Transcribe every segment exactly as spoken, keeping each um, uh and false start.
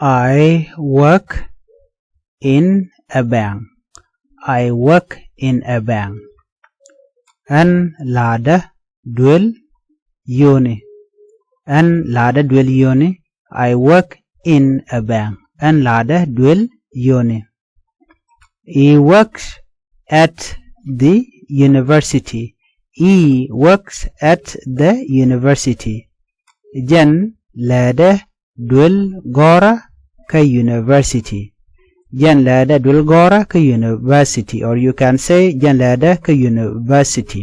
I work in a bank. I work in a bank. Ɣän la̱tdä duel yio̱o̱ni. Ɣän la̱tdä duel yio̱o̱ni. I work in a bank. Ɣän la̱tdä duel yio̱o̱ni. He works at the university. He works at the university. Jɛn lɛɛdɛ duel gɔ̱rä kä university. Jɛn lɛɛdɛ duel gɔ̱rä kä university, or you can say jɛn lɛɛdɛ kä university.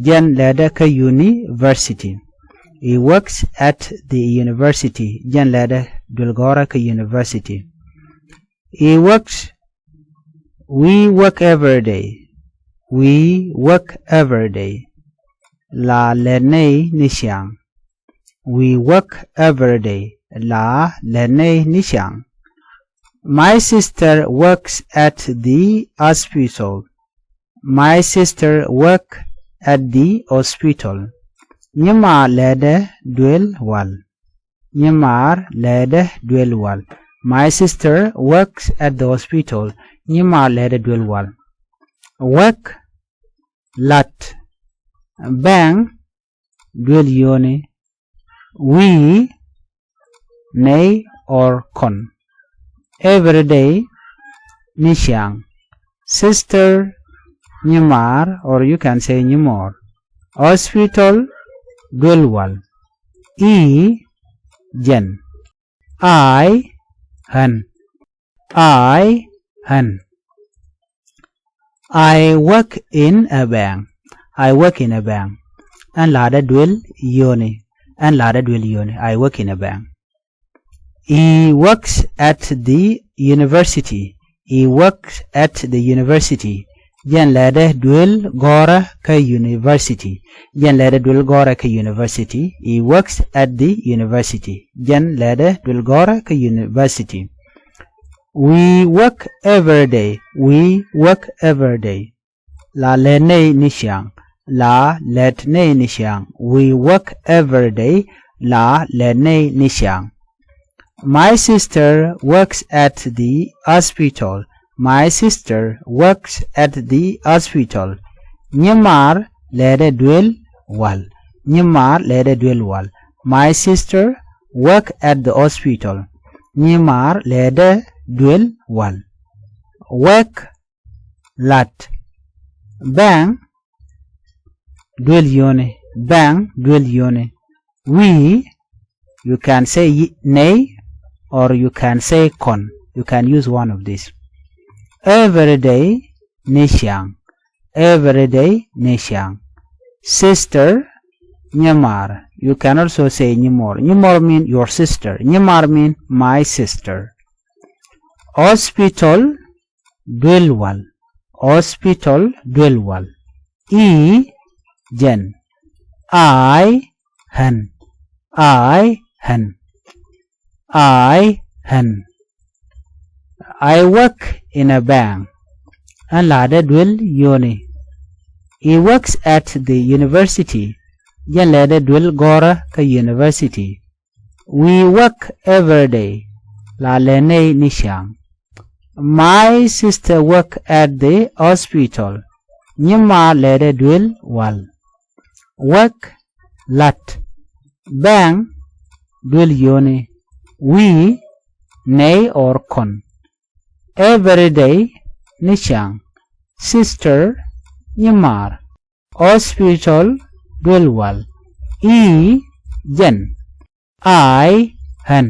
Jɛn lɛɛdɛ kä university. He works at the university. Jɛn lɛɛdɛ duel gɔ̱rä kä university. He works. We work every day. We work every day. La lɛt nɛy ni ciaŋ. We work every day. La lɛt nɛy ni ciaŋ. My sister works at the hospital. My sister work at the hospital. Nyimaar lɛɛdɛ duel wal. Nyimaar lɛɛdɛ duel wal. My sister works at the hospital. Nyimaar lɛɛdɛ duel wal. Work, la̱t. Bank, duel yio̱o̱ni. We, nɛy or kɔn. Every day, ni ciaŋ. Sister, nyimaar, or you can say nyimɔɔr. Hospital, duel wal. He, jɛn. I, ɣän. I, ɣän. I work in a bank. I work in a bank. Ɣän la̱tdä duel yio̱o̱ni. Ɣän la̱tdä duel yio̱o̱ni. I work in a bank. He works at the university. He works at the university. Jɛn lɛɛdɛ duel gɔ̱rä kä university. Jɛn lɛɛdɛ duel gɔ̱rä kä university. He works at the university. Jɛn lɛɛdɛ duel gɔ̱rä kä university. We work every day. We work every day. La lɛt nɛy ni ciaŋ. La lɛt nɛy ni ciaŋ. We work every day. La lɛt nɛy ni ciaŋ. My sister works at the hospital. My sister works at the hospital. Nyimaar lɛɛdɛ duel wal. Nyimaar lɛɛdɛ duel wal. My sister work at the hospital. Nyimaar lɛɛdɛ duel wal. Work, la̱t. Bank, duel yio̱o̱ni. Bank, duel yio̱o̱ni. We, you can say y-, nɛy, or you can say kɔn. You can use one of these. Every day, ni ciaŋ. Every day, ni ciaŋ. Sister, nyimaar. You can also say nyimɔɔr. Nyimɔɔr mean your sister. Nyimaar mean my sister. Hospital, duel wal. Hospital, duel wal. He, jɛn. I, ɣän. I, ɣän. I, ɣän. I work in a bank. Ɣän la̱tdä duel yio̱o̱ni. He works at the university. Jɛn lɛɛdɛ duel gɔ̱rä kä university. We work every day. La lɛt nɛy ni ciaŋ. My sister work at the hospital. Nyimaar lɛɛdɛ duel wal. Work, la̱t. Bank, duel yio̱o̱ni. We, nɛy or kɔn. Every day, ni ciaŋ. Sister, nyimaar. Hospital, duel wal. He, jɛn. I, ɣän.